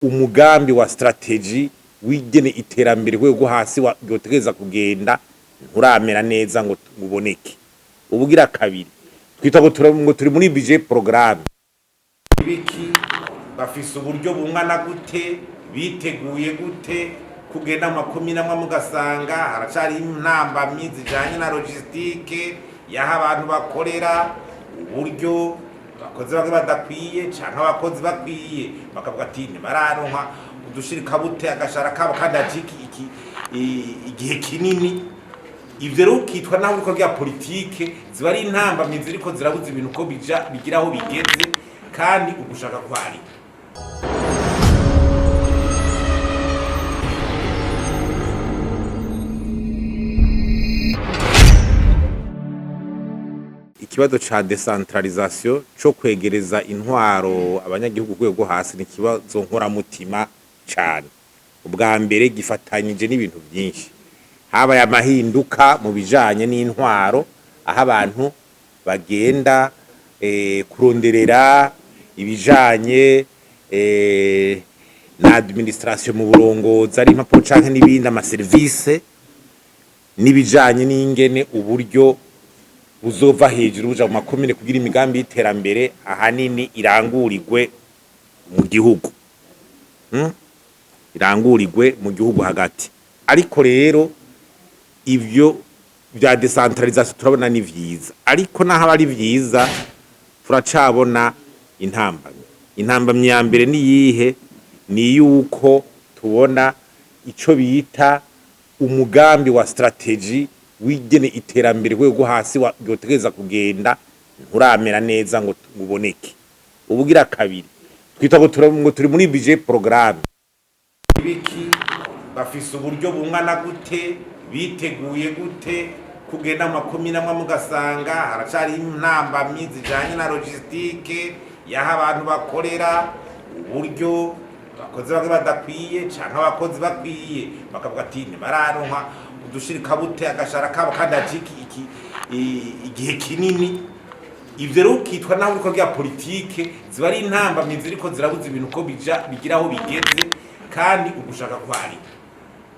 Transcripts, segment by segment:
Umugambi wa stratégie w'ingene iterambere rwego rwo hasi ryotegereza kugenda nturamera neza ngo uboneke. Ubugira kabiri, twita ngo turi muri budget programme. Ibiki bafise uburyo bungana gute? Biteguye gute kugenda amakomine amwe mugasanga haracari intambamyi zijanye na logistique y'aho abantu bakorera, uburyo abakozi bamwe badakwiye canke abakozi bakwiye, bakavuga ati ntibararonka udushirikabute, agashara kabo, kandi hacika iki igihe kinini. Ivyo rero ukitwa naho uriko rya politike ziba ari intambamyi ziriko zirabuza ibintu ko bija bigira aho bigeze kandi ugushaka kwari. Ikibazo ca décentralisation, co kwegereza intwaro abanyagihugu ku rwego rwo hasi, ni ikibazo nkoramutima cane. Ubwa mbere, gifatanyije n'ibintu byinshi. Habaye amahinduka mu bijanye n'intwaro, aho abantu bagenda kuronderera ibijanye na administration mu burongozi, ari impapuro canke n'ibindi, amaserivise, n'ibijanye n'ingene uburyo buzova hejuru buja mu makomine kugira imigambi y'iterambere ahanini irangurirwe mu gihugu, Irangurirwe mu gihugu hagati. Ariko rero ivyo vya décentralisation turabona ni vyiza, ariko naho aba ari vyiza turacabona intambamyi. Intambamyi ya mbere ni yihe? Ni yuko tubona ico bita umugambi wa stratégie w'ingene iterambere rwego rwo hasi ryotegereza kugenda nturamera neza ngo uboneke. Ubugira kabiri, twita ngo turi muri budget programme. Ibiki bafise uburyo bungana gute? Biteguye gute kugenda amakomine amwe mugasanga haracari intambamyi zijanye na logistique y'aho abantu bakorera, uburyo abakozi bamwe badakwiye canke abakozi bakwiye, bakavuga ati ntibararonka udushirikabute, agashara kabo, kandi hacika iki igihe kinini. Ivyo rero ukitwa naho uriko rya politike ziba ari intambamyi ziriko zirabuza ibintu ko bija bigira aho bigeze kandi ugushaka kwari.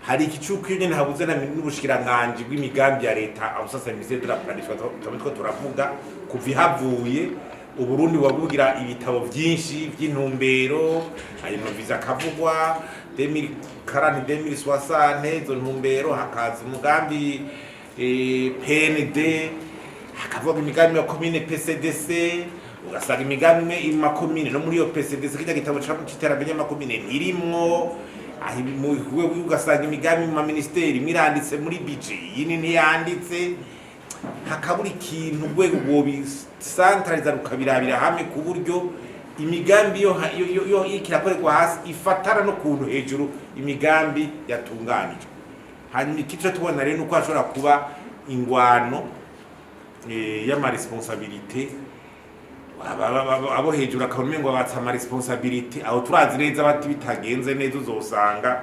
Hari igicuku iyo nyene habuze n'ubushikiranganji bw'imigambi ya leta, aho sasa ministère de la planification turiko turavuga. Kuva ihavuye, Uburundi buba bugira ibitabo vyinshi vy'intumbero, ayo maviza akavugwa 2040, 2060, izo ntumbero, hakaza umugambi PND, hakavuga imigambi ya komine PCDC, ugasanga imigambi imwe iri mu makomine no muri iyo PCDC, kirya gitabo c'iterambere ry'amakomine, ntirimwo. Aho ugasanga imigambi mu maministeri imwe iranditse muri budget, iyindi ntiyanditse, hakabura ikintu urwego rwobisantraliza rukabirabira hamwe, ku buryo imigambi yo iriko irakorerwa hasi ifatana no kuntu hejuru imigambi yatunganijwe. Hanyuma ikico tubona rero nuko hashobora kuba ingwano y'amaresponsabilité. Abo hejuru akaba umengo batsa amaresponsabilité, aho turazi neza bati bitagenze neza uzosanga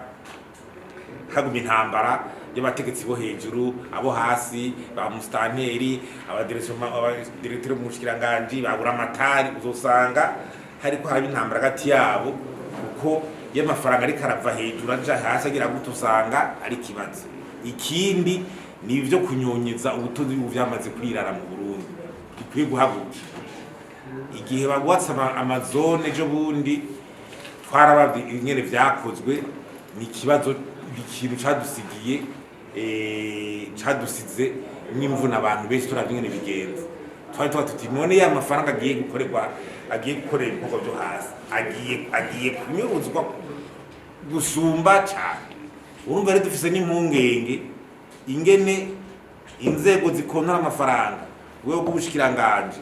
haguma intambara y'abategetsi bo hejuru, abo hasi, ba musitanteri, abadirecteur mu bushikiranganji, ba buramatari, uzosanga hariko haraba intambara hagati yabo, kuko iyo amafaranga ariko arava hejuru aja hasi agira gute, usanga ari ikibazo. Ikindi ni ivyo kunyonyeza ubutunzi bw'ibihugu vyamaze kwirara mu Burundi, bikwiye guhagurukirwa. Igihe baguhatse amazone ejo bundi, twarabavye ingene vyakozwe. Ni ikibazo, ni ikintu cadusigiye, cadusize n'imvune abantu benshi. Turavye ingene bigenza, twari tuba tuti none ya mafaranga agiye gukorerwa, agiye gukorera ibikorwa vyo hasi, agiye kunyuruzwa gusumba cane. Urumva rero dufise n'impungenge ingene inzego zikontora amafaranga, urwego rw'ubushikiranganji,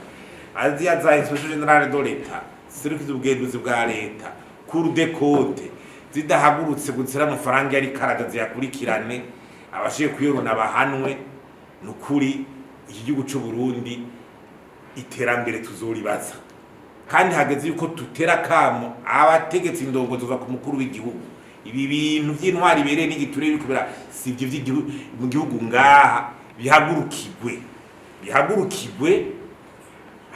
aziya za inspection générale de l'État ziserukiza ubugenduzi bwa leta, Cour des comptes, zidahagurutse gutsira amafaranga yari karaga ziyakurikirane, abashiye kuyorona bahanwe, nukuri iki gihugu c'u Burundi iterambere tuzoribaza. Kandi hageze yuko tutera kamo abategetsi, indongo zuva ku mukuru w'igihugu. Ibi bintu vy'intwari ibereye n'igiture biriko bira si ivyo vy'igihugu mu gihugu ngaha, bihagurukigwe, bihagurukigwe,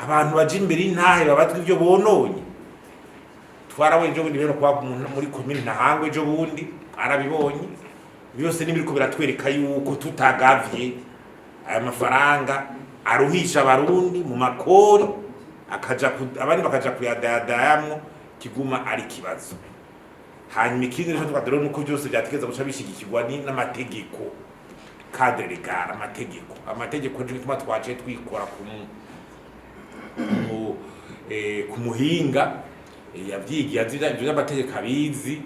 abantu baje imbere y'intahe babazwe ivyo bononye. Twarabonye ejo bundi rero kuba muri komine Ntahangwa ejo bundi arabibonye byose, n'ibiriko biratwereka yuko tutagavye aya mafaranga aruhisha Abarundi mu makori, akaja abandi bakaja kuyadayadayamwo, kiguma ari kibazo. Hanyuma ikindi rero twadore nuko byose byategeza guca bishigikirwa ni n'amategeko, cadre légal, amategeko. Amategeko nico gituma twaciye twikora ku muhinga yavyigiye, azi ivyo vy'amategeko, abizi,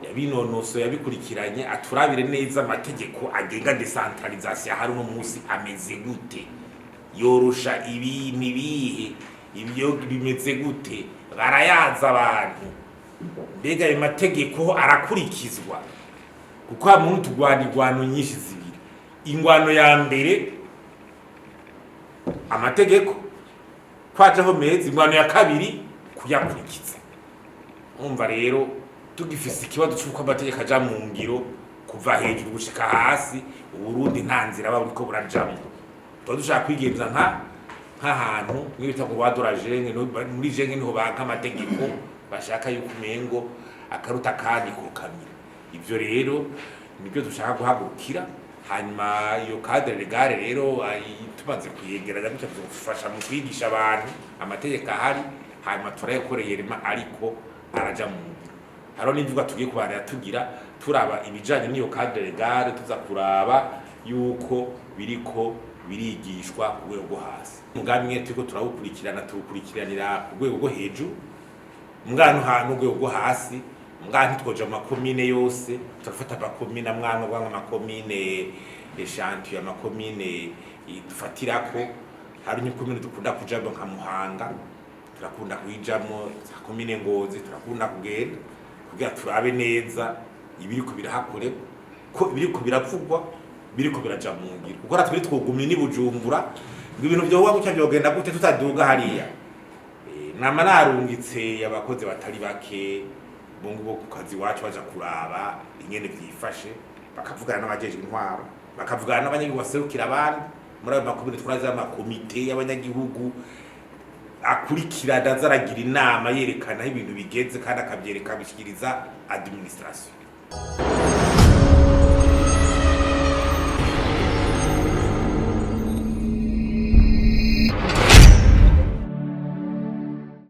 yabinonosoye, yabikurikiranye, aturabire neza amategeko agenga décentralisation hari uno munsi ameze gute, yorosha ibi nibihe, ibyo bimeze gute, barayaza abantu, mbega ayo mategeko arakurikizwa? Kuko hamwe tugwana ingwano nyinshi zibiri. Ingwano ya mbere, amategeko kwajaho meza; ingwano ya kabiri, kuyakurikiza. Umva rero, tugifise ikibazo c'uko amategeko aja mu ngiro kuva hejuru gushika hasi, Uburundi nta nzira aba buriko burajamwo. Tuba dushaka kwigenza nk'ahantu mwibita ngo wadora jenge muri jenge, niho banka amategeko, bashaka yuko umengo akaruta kandi kokamira. Ivyo rero nibyo dushaka guhagurukira. Hanyuma iyo cadre légal rero tumaze kuyegeranya gutya, tuzofasha mu kwigisha abantu amategeko ahari, hanyuma turayakoreye rema ariko araja mu ngiro. Hariho n'imvuga tugiye kubandanya tugira, turaba ibijanye n'iyo cadre légal, tuza kuraba yuko biriko birigishwa ku rwego rwo hasi. Umugambi mwe turiko turawukurikirana, tuwukurikiranira ku rwego rwo hejuru mwana n'urwego rwo hasi. Mbwa ntitwoja mu makomine yose, turafata amakomine amwamwe, bwanga amakomine échantillon, amakomine dufatirako. Hari n'ikomine dukunda kujamwo nka Muhanga, turakunda kuyijamwo, za komine Ngozi turakunda kugenda kugira turabe neza ibiriko birahakorerwa, ko ibiriko biravugwa biriko biraja mu ngiro, kuko natwe twogumye ni Bujumbura ngo ibintu vyoba gutya, vyogenda gute tutaduga hariya? Nama narungitse abakozi batari bake bungu bo ku kazi iwacu baja kuraba ingene vyifashe, bakavugana n'abajejwe intwaro, bakavugana n'abanyagihugu baserukira abandi muri ayo makomine. Twarazi amakomite y'abanyagihugu akurikirana, aza aragira inama yerekana aho ibintu bigeze, kandi akavyereka, abishikiriza administration.